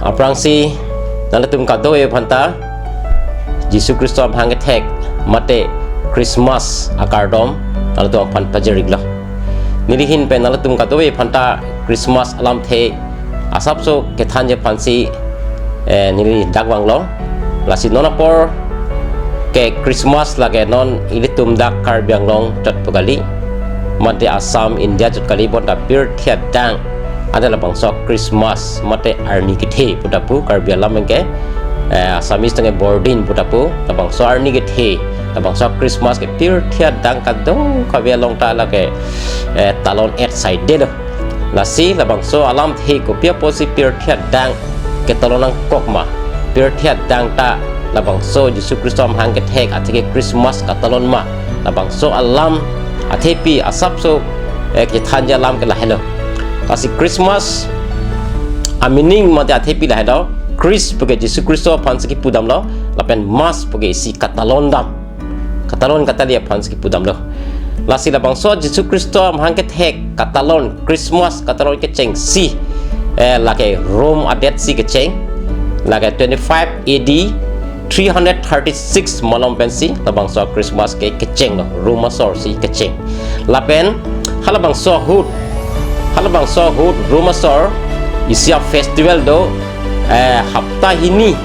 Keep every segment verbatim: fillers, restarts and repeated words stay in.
Aphrangsi nanglitum kadokave aphanta Jisu Khristo amahang kethek mate Christmas akardom nanglitum aphan pajir-iklo. Neli ahin pen nanglitum kadokave aphanta Christmas alamthe asapso kethanji aphansi, eh, neli dak vanglo. Lasi non apor ke Christmas lake non ilitum dak Karbi Anglong chot pu kali, mate Assam, India chot kali, bonta pirthe adang ante labangso Christmas mate arni kethe puta pu, Karbi alam ke, eh, Assamese tangte Bordin puta pu, labangso arni kethe, labangso Christmas ke pirthe adang kadokave along ta lake, eh, talon-et saidelo. Lasi labangso alamthe kopi apotsi pirthe adang ketalon nangkok ma? Pirthe adang ta labangso Jisu Khristo amahang kethek atheke Christmas katalon ma? Labangso alam athepi asapso, eh, kethanji alam ke lahelo. Lasi Christmas a-meaning mate athepi lahelo. Chris puke Jisu Khristo aphansi kipudamlo, lapen mas puke isi katalon dam, katalon katali aphansi kipudamlo. Lasi labangso Jisu Khristo amahang kethek katalon, Christmas katalon kechengsi, eh, lake Rome adetsi kecheng, lake twenty-five A D, three hundred thirty-six malom pensi labangso Christmas ke kechenglo, Rome asorsi kecheng. Lapen halabangso ahut, halabangso ahut Rome asor isi a-festival do, eh, hapta hini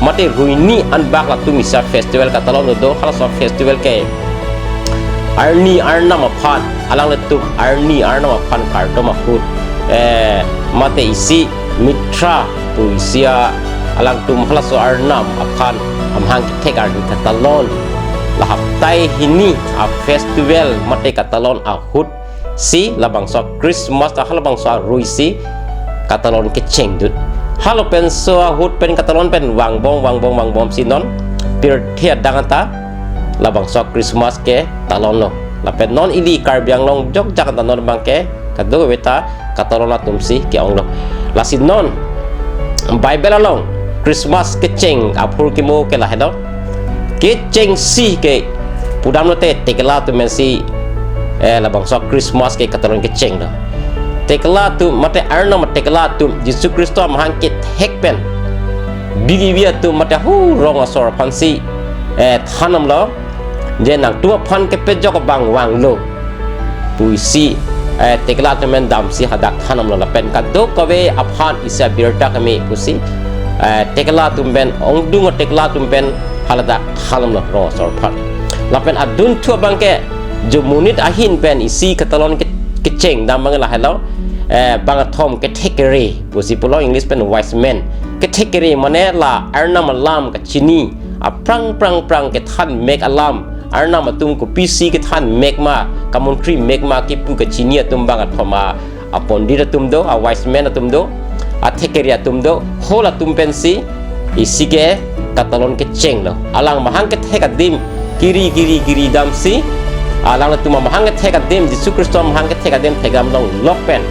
mate rui hini anbak latum isi a-festival katalon do, halaso festival ke arni arnam aphan, alanglitum arni arnam aphan kardom ahut, eh, mate isi Mithra pu isi a, alangtum halaso arnam aphan amahang kethek arni katalon, la hapta hini a-festival mate katalon ahut si labangso Christmas ta halabangso aruisi katalon kechengdun. Halapenso ahut pen katalon pen vangbom vangbom vangbomsi non pirthe adang anta labangso Christmas ke talonlo. Lapen non ili Karbi Anglong jokjak anta non abangke kadokave ta katalon atumsi ke-onglo. Lasi non Bible along Christmas kecheng aphurkimo ke lahelo. Kechengsi ke pudamlote tekela atum pensi, eh, labangso Christmas ke katalon kechenglo. Tekela atum mate arnam tekela atum Jisu Khristo amahang kethek pen bibi atum mate hu rong asor aphansi, eh, thandamlo. Je nangtum aphan kepejok abang vanglo pusi, eh, tekela atum pen damsi hadak thandamlo, lapen kadokave aphan isi abirta keme pusi, eh, tekela atum pen, ongdung tekela atum pen haladak thandamlo rong asor aphan. Lapen adunthu abangke jo monit ahin pen isi katalon ke-, kecheng dam abang lahelo, eh, bangkethom kethekere pusi pulo, English pen wise men. Kethekere mane la arnam alam kachini, aphrang phrang phrang kethan mek alam, arnam atum kopisi kethan mek ma, kamuntri mek ma kipu kachini atum bangkethom a, apondit atum do, a-wise men atum do, athekere atum do, halatum pensi isi ke katalon kechenglo. Alang mahang kethek adim kiri kiri kiri damsi, alanglitum amahang kethek adim, Jisu Khristo amahang kethek adim thekdam longlok pen,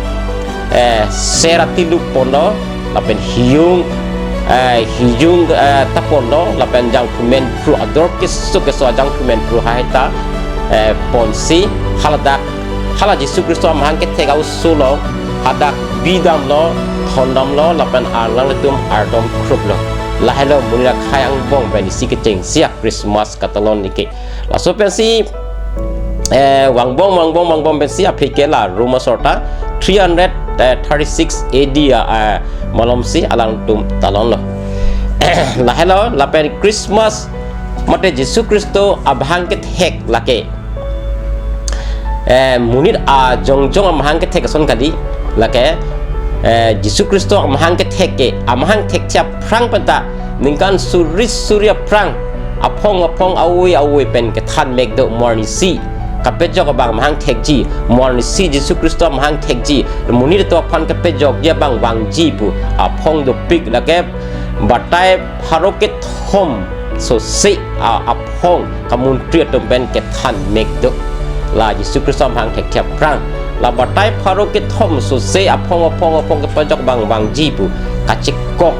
eh, ser atiluk ponlo, lapen hiyung, eh, hiyung, eh, ta ponlo, lapen jangthumen phru ador keso keso ajangthumen phru hahai ta, eh, ponsi haladak, hala Jisu Khristo amahang kethek a-oso along hadak bidamlo, thondamlo, lapen alanglitum ardom kruplo. Lahelo monit akhei angbong pen isi kechengsi a-Christmas katalon nike. Laso pensi, eh, vangbom vangbom vangbom pensi aphi ke la Rome asor ta three hundred thirty-six A D a, eh, malomsi alangtum talonlo. Lahelo lapen Christmas mate Jisu Khristo amahang kethek lake, eh, monit ajongjong amahang kethek ason kali, lake, eh, Jisu Khristo amahang kethek ke, amahang thekthe aphrang penta ningkan suri suri aphrang, aphong aphong, avoi avoi pen kethan mek do, mo arnisi kapejok abang amahang thekji, mo arnisi Jisu Khristo amahang thekji, monit atum aphan kepejokji abang vangji pu aphong dopik, lake batai pharo kethom sose a, aphong kamuntri atum pen kethan mek do. La Jisu Khristo amahang thekthe aphrang, la batai pharo kethom sose aphong aphong aphong kepejok abang vangji pu kachekok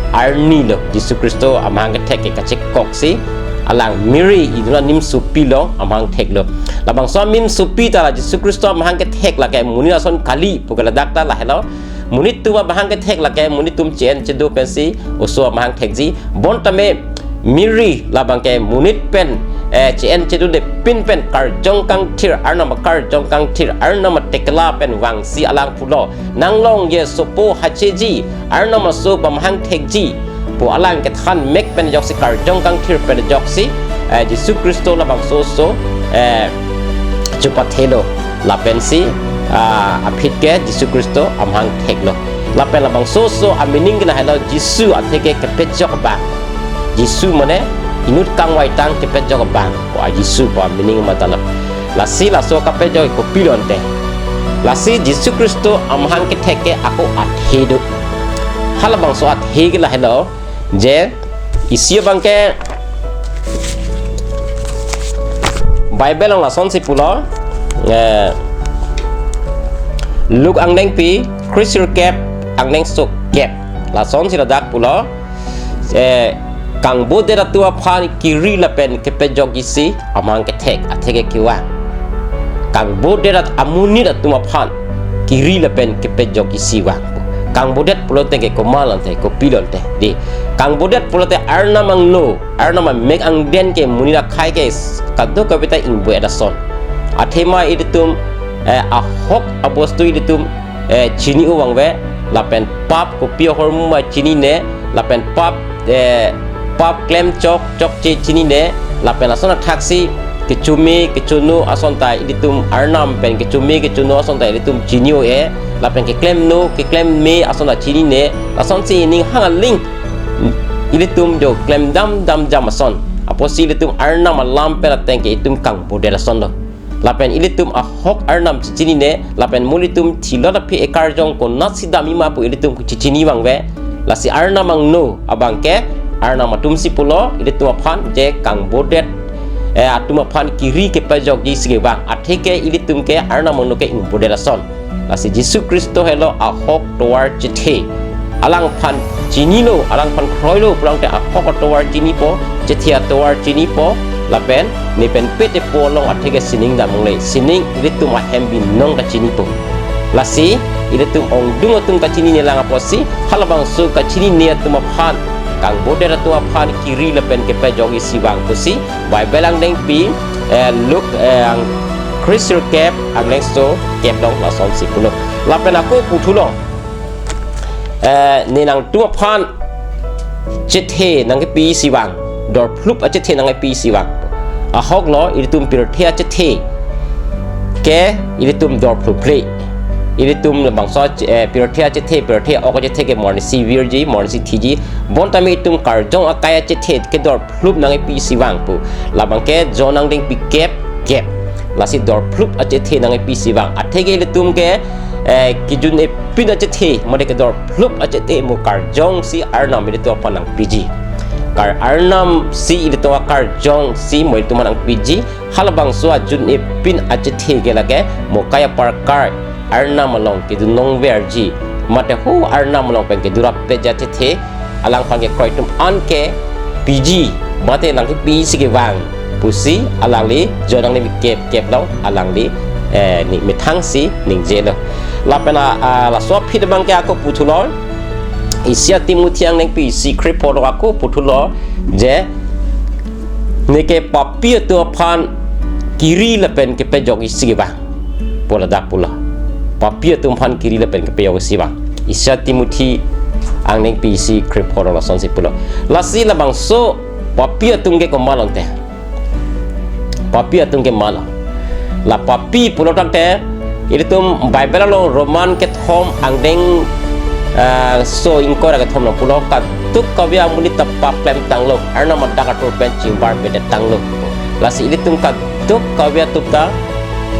arnilo, Jisu Khristo amahang kethek ke kachekoksi alang miri idun animsopi along amahang theklo. Labangso animsopi ta la Jisu Khristo amahang kethek lake monit ason kali pu ke ladak ta lahelo. Monit atum amahang kethek lake monit atum che-en chedo pensi oso amahang thekji. Bonta me miri labang ke monit pen, eh, che-en chedo de pin pen karjong kangthir, Arnam akarjong kangthir, Arnam atekela pen vangsi alang pulo. Nanglong ye sopo hacheji, Arnam aso amahang thekji pu alang kethan mek pen ajoksi karjong kangthir pen ajoksi, eh, Jisu Khristo labangso oso, eh, chepathelo. Lapensi, ah, aphi ke Jisu Khristo amahang theklo. Lapen labangso oso a-meaning ke lahelo Jisu atheke kepejok abang. Jisu mane inut kangvaitang kepejok abang. Wah, Jisu pu a-meaning matalo. Lasi laso kepejok kopilo ante. Lasi Jisu Khristo amahang kethek ke ako athe do. Halabangso athe ke lahelo je isi abang ke Bible along lasonsi pulo, eh, Luke angdengpi kre-sirkep angdengso kep. Lasonsi ladak pulo, eh, kangbodet atum aphan kiri lapen kepejokji si amahang kethek atheke kevang. Kangbodet at amonit atum aphan kiri lapen kepejokji si vang. Kangbodet pulote ke komatlo ante, kopilo ante. Di, kangbodet pulote Arnam angno, Arnam amek angden ke monit akhei ke s-, kadokave ta ingbo-et ason. Athema ilitum, eh, ahok abostu ilitum, eh, chini-o vangve, lapen pap kopi ahormu ma chinine, lapen pap, eh, pap klem chok chokche chinine, lapen lason athaksi kechome kechono ason ta ilitum Arnam pen kechome kechono ason ta ilitum chini-o-e, lapen keklemno keklemme ason ta chinine, lasonsi ning hang aling ilitum jo klem dam dam jam ason. Apotsi ilitum Arnam alam pen ateng ke itum kangbodet ason lo. Lapen ilitum ahok Arnam chechinine, lapen mo ilitum thilot aphi ekarjong konatsi damji ma pu ilitum chechini vangve. Lasi Arnam angno abang ke Arnam atumsi pulo ilitum aphan je kangbodet, eh, atum aphan kiri kepejokji si kevang. Atheke ilitum ke Arnam angno ke ingbodet ason. Lasi Jisu Khristo helo ahok tovar chethe. Alangphan chinilo, alangphan kroilo pulangte ahok atovar chinipo, chethe atovar chinipo, lapen ne pen pete po along atheke sining damle, sining ilitum ahem binong ta chinipo. Lasi ilitum ongdung atum kachinine lang apotsi, halabangso kachinine atum aphan, kangbodet atum aphan kiri lapen kepejokji si vang pusi Bible angdengpi, eh, Luke, eh, ang kre-sirkep angdengso kep along lasonsi pulo. Lapen ako puthulo, eh, ne nangtum aphan chethe nangkepi si vang, dorphlup achethe nangkepi si vang. Ahoklo ilitum pirthe achethe ke ilitum dorphluple. Ilitum labangso, eh, pirthe achethe, pirthe ok achethe ke mo arnisi virji, mo arnisi thiji. Bonta me itum karjong akai achethe ke dor phlup nangkepi si vang pu. Labang ke John angdengpi kep kep. Lasi dorphlup achethe nangkepi si vang. Atheke ilitum ke, eh, kejun-e pin achethe, mate ke dorphlup achethe mo karjong si Arnam ilitum aphan nangpiji. Kar Arnam si ilitum akarjong si mo ilitum aphan nangpiji. Halabangso ajun-e pin achethe ke lake mo kai apar kar Arnam along kedun longverji. Mate ho Arnam along pen kedun rapetji achethe, alangphan ke kroi atum an kepiji, mate nangkepi si kevang pusi alangli John angdengpi kep kep along alangli, eh, ne methang si ningjelo. Lapen a, a, laso aphi abang ke ako puthulo, isi a-Timothy angdengpi isi kre-pho along ako puthulo je neke papi atum aphan kiri lapen kepejokji si kevang. Pu ladak pulo. Papi atum aphan kiri lapen kepejokji si vang. Isi a-Timothy angdengpi isi kre-pho along lasonsi pulo. Lasi labangso papi atum ke komatlo ante. Papi atum ke malo. La papi pulo tangte, ilitum Bible along Roman kethom angdeng, eh, so ingkoi ra kethom along pulo, kadokave amonit ta pap klemtanglo, Arnam adak atur pen chingbarbedet tanglo. Lasi ilitum kadokave atum ta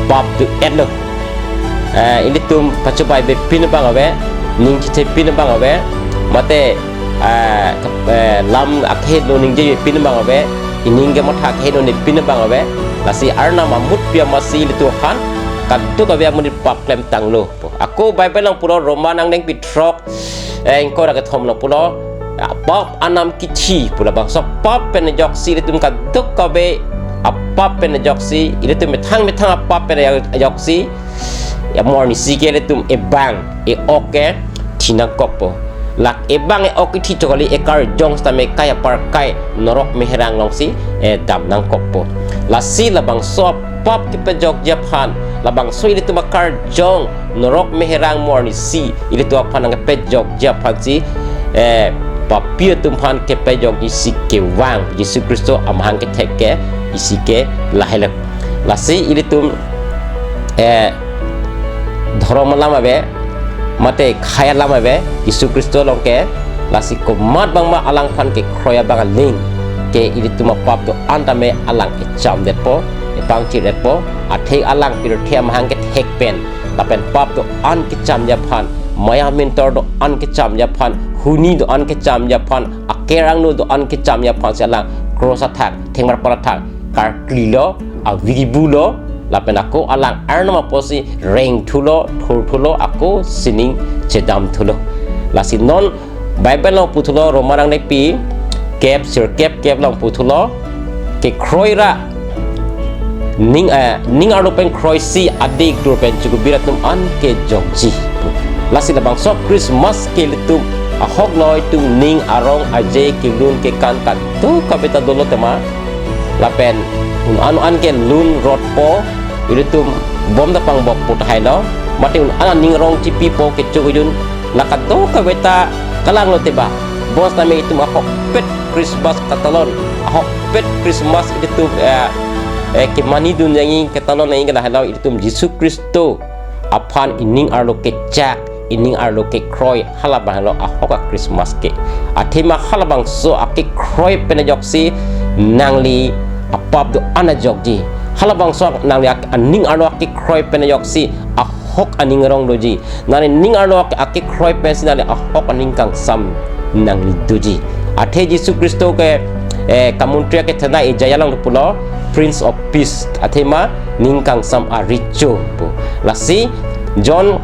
pap do-etlo. Eh, ilitum pachobaibe pin abang ave, ning chethe pin abang ave, mate, eh, eh, lam akeheno ningje pin abang ave, ining kematha akeheno ne pin abang ave, lasi Arnam amutpi amatsi ilitum aphan kadokave amonit pap klemtanglo. Ako Bible along pulo Roman angdengpi throk, eh, ingkoi ra kethom along pulo, ah, pap anam kithi pu labangso pap pen ajoksi ilitum kadokave apap pen ajoksi, ilitum methang methang apap pen ajoksi, ya mo arnisi ke ilitum ebang, e-ok ke, nangkokpo. Lake bang e-ok ithi chokali ekarjong sitame kai apar kai norok meherang alongsi, eh, dam nangkokpo. Lasi labangso apap kepajokji aphan, labangso ilitum akarjong norok meherang mo arnisi ilitum aphan nangkepajokji aphansi, eh, papi atum aphan kepajokji si kevang Jisu Khristo amahang kethek ke isi ke lahelo. Lasi ilitum, eh, dhorom alam ave, mate khei alam ave, Jisu Khristo along ke, lasi komat bangma alangphan kekroi abang aling ke ilitum apap do-an tame alang echamdetpo, epangchirdetpo, athe alang pirthe amahang kethek pen, lapen pap do-an kechamji aphan, maya mintor do-an kechamji aphan, huni do-an kechamji aphan, aker angno do-an kechamji aphansi alang cross athak, thengmarpar athak karklilo, avi kibulo, lapen ako alang Arnam apotsi rengthulo, thurthulo, ako sining chedamthulo. Lasi non Bible along puthulo, Roma nangnepi kep, sirkep kep along puthulo, kekroi ra ning, eh, ning arlo pen kroisi adik dur pen chukubir atum an kejokji. Lasi labangso Christmas ke ilitum ahok noi tum ning arong aje kelun kekan kadokave ta dolo tema. Lapen un-an un-an kelun rotpo, ilitum bom ta pangbokpo tahai lo. Mate un-an aning arong chipipo, kecho kejun, la kadokave ta kalanglo teba. Bonsitame itum ahokpet Christmas katalon, ahokpet Christmas ilitum, eh, eh, kemanidun nangji, katalon nangji ke lahelo, ilitum Jisu Khristo aphan ining arlo kechak, ining arlo kekroi, halabang helo ahok a-Christmas ke. Athema halabangso akekroi pen ajoksi nangli apap do-an ajokji. Halabangso nangli ak-, aning arlo akekroi pen ajoksi ahok aning arong doji. Nangli ning arlo ak-, akekroi pensi nangli ahok aning kangsam nangli doji. Athe Jisu Khristo ke, eh, kamuntri akethena Isaiah along pulo, Prince of Peace, athema ning kangsam arecho pu. Lasi John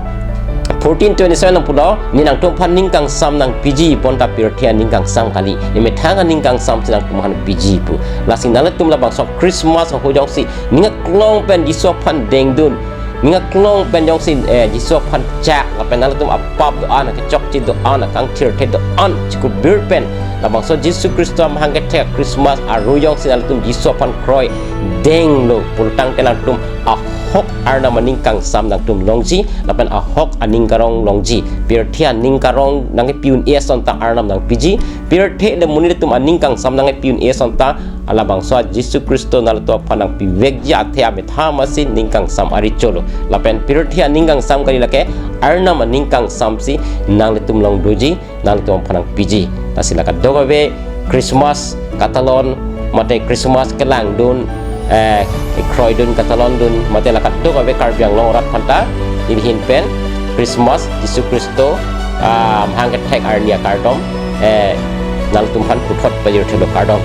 fourteen twenty-seven along pulo, ne nangtum aphan ning kangsam nangpiji, bonta pirthe aning kangsam kali. Ne methang aning kangsam si nangtum aphan piji pu. Lasi nanglitum labangso Christmas ahut jongsi ning aklong pen Jisu aphan dengdun, ning aklong pen jongsi, eh, Jisu aphan chak, lapen nanglitum apap do-an, kechokche do-an, kangthirthe do-an chikubir pen labangso Jisu Khristo amahang kethek Christmas arlo jongsi nanglitum Jisu aphan kroidenglo pulotangte nangtum ahok Arnam aning kangsam nangtum longji, lapen ahok aning karong longji. Pirthe aning karong nangkepi un-e asonta Arnam nangpiji, pirthe le monit atum aning kangsam nangkepi un-e asonta, halabangso Jisu Khristo nanglitum aphan nangpivekji, athe amethang amatsi ning kangsam arecholo. Lapen pirthe aning kangsam kali, lake Arnam aning kangsam si nanglitum along doji, nanglitum aphan nangpiji. Lasi la kadokave Christmas katalon, mate Christmas kelangdun, eh, kroidun, katalondun, mate la kadokave Karbi Anglong arat aphanta neli ahin pen Christmas, Jisu Khristo, ah, amahang kethek arni akardom, eh, nanglitum aphan puthot pajirthulo, kardom.